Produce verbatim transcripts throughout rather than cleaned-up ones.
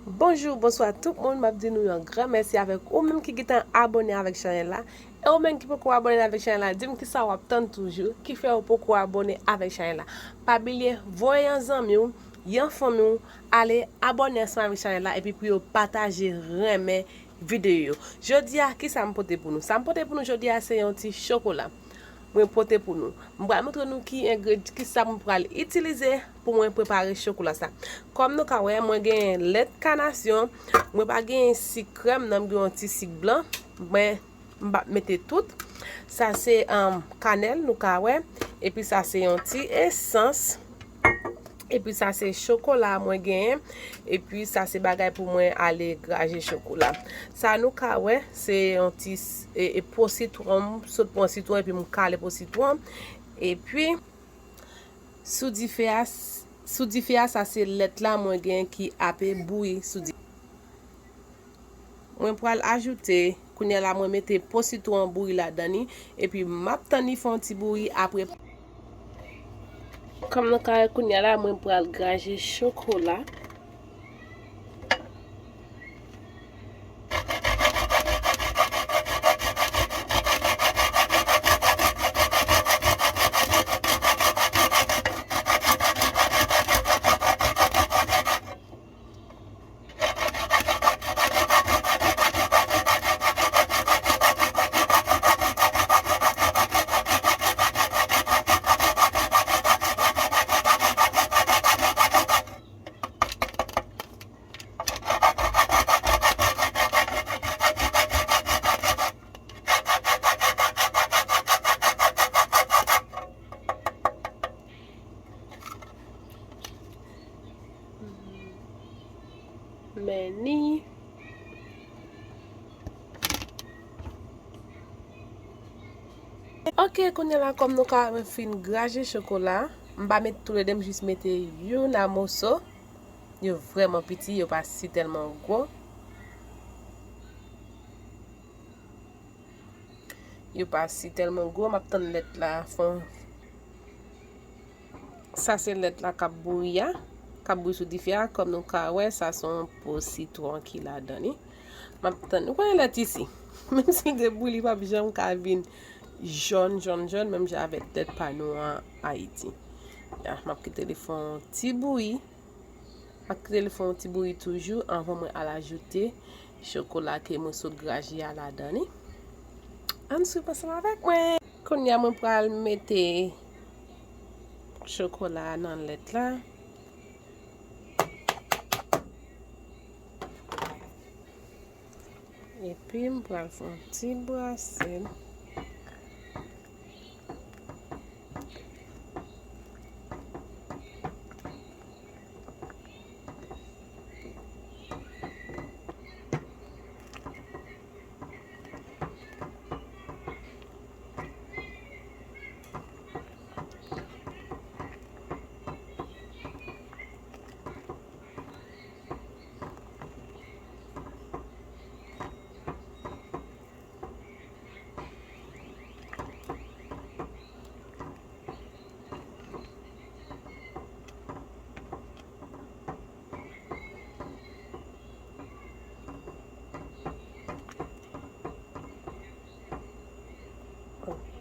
Bonjou, bonswa tout moun, m ap di nou yon gran mèsi avèk ou menm ki gentan abòne avèk chanèl la. E ou menm ki poko abòne avèk chanèl la, di m kisa w ap tann toujou, ki fè ou poko abòne avèk chanèl la. Pa bliye, voye yon zanmi w, yon fanmi w, ale abòne ansanm avèk chanèl la, epi pou yo pataje, renmen videyo yo. Jodi a, kisa m pote pou nou? Sa m pote pou nou jodi a, se yon ti chokola. Mwen pote pou nou. M pral montre nou ki engred-, ki sa mwen pral itilize pou mwen prepare chokola sa. Kòm nou ka wè, mwen gen lèt kanasyon, mwen pa gen sik krèm, nan m gen yon ti sik blan, mwen m pa mete tout. Sa se, um, kanèl, nou ka wè, epi sa se yon ti esans. Epi sa se chokola mwen genyen. Epi sa se bagay pou mwen ale graje chokola. Sa nou ka wè, se yon ti s-, e, e po sitwon, m sot pran sitwon epi m kale po sitwon. Epi sou dife a, s-, sou dife a, sa se lèt la mwen genyen ki ape bouyi sou dife. Mwen pral ajoute, kounye a la mwen mete po sitwon bouyi ladan li, epi m ap tann li fè yon ti bouyi apre. Kòm nou ka wè kounye a la, mwen pral graje chokola. Men ni. Ok, kounye a la, kòm nou ka wè, mwen fin graje chokola. M pa met toulede, m jis mete youn a moso. Yo vrèman piti, yo pa si tèlman gwo. Yo pa si tèlman gwo, m ap tann lèt la fon. Sa se lèt la k ap bouyi a, k ap bouyi sou dife a. Kòm nou ka wè, sa se yon po sitwon ki ladan li. M ap tann. Ou konnen lèt isi. Menm si l te bouyi, li p ap janm ka vin jòn, jòn, jòn, menm jan avèk lèt pa nou an Ayiti. Ya, m ap kite li fè yon ti bouyi. M ap kite li fè yon ti bouyi toujou anvan mwen al ajoute chokola ke mwen sot graje a ladan li. Ann swiv ansanm avèk mwen. Kounye a mwen pral mete chokola a nan lèt la. Epi m pral fè yon ti brase l.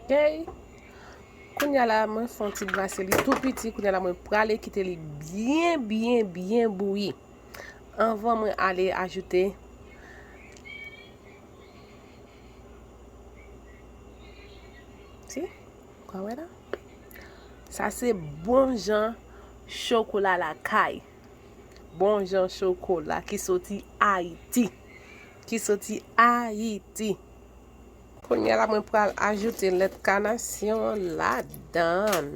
Ok. Kounye a la, mwen fè yon ti brase li tou piti. Kounye a la, mwen prale kite li byen, byen, byen bouyi. Anvan mwen ale ajoute. Si? Ou ka wè la? Sa se bon jan chokola lakay. Bon jan chokola ki soti Ayiti. Ki soti Ayiti. Kounye a la, mwen pral ajoute lèt kanasyon ladan.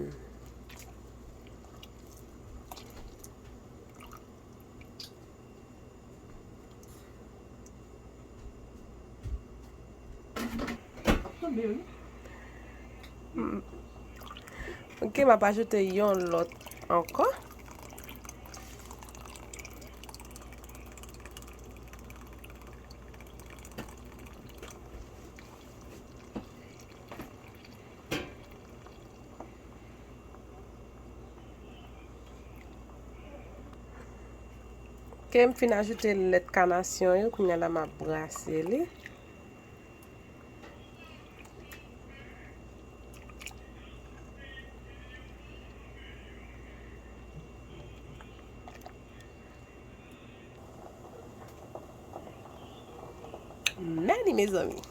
Mm. Ok, m ap ajoute yon lòt ankò. Ok, m fin ajoute lèt kanasyon yo, kounye a la m ap brase li. Men li, mezanmi.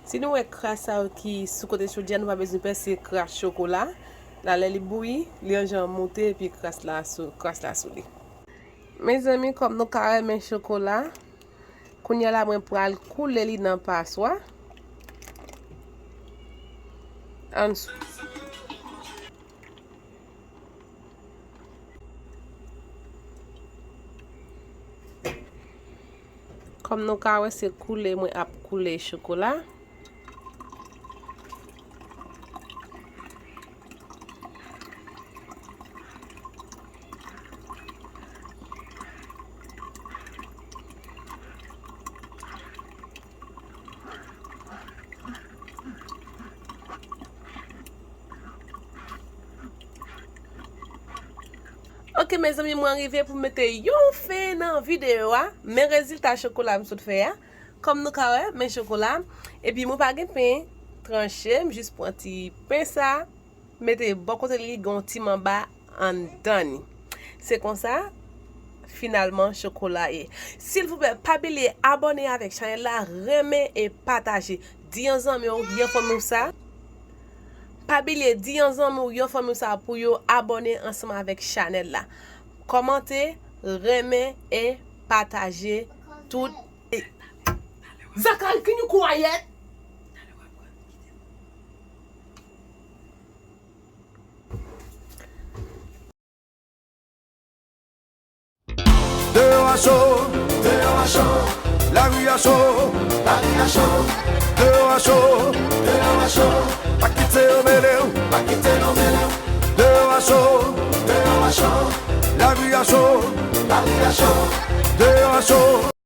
Si nou wè kras sa yo ki sou kote chodyè, nou pa bezwen pèse kras chokola. La, lè li bouyi, li an jan moute epi kras la sou, kras la sou li. Mezanmi, kòm nou ka wè men chokola, kounye a la mwen pral koule li nan paswa. Ann sou. Kòm nou ka wè, se koule mwen ap koule chokola. Ok, mezanmi, mwen rive pou mete yon fen nan videyo a. Men rezilta chokola m sot fè a. Kòm nou ka wè, men chokola. Epi mwen pa gen pen tranche, m jis pran ti pen sa, mete bò kote li, gen yon ti manba anndan li. Se konsa, finalman, chokola ye. Silvouplè, pa bliye abòne avèk chanèl la, renmen e pataje. Di yon zanmi w, yon fanmi w sa. Pa bliye, di yon zanmi w, yon fanmi w sa pou yo abòne ansanm avèk chanèl la. Kòmante, renmen e pataje tout. Zakari, can you quiet? Deyò a cho, deyò a cho, lari a cho, lari a cho. Deyò a cho, deyò a cho, pa kite yo mele w, pa kite yo mele w. Deyò a cho, deyò a cho, lari a cho, lari a cho. Deyò a cho.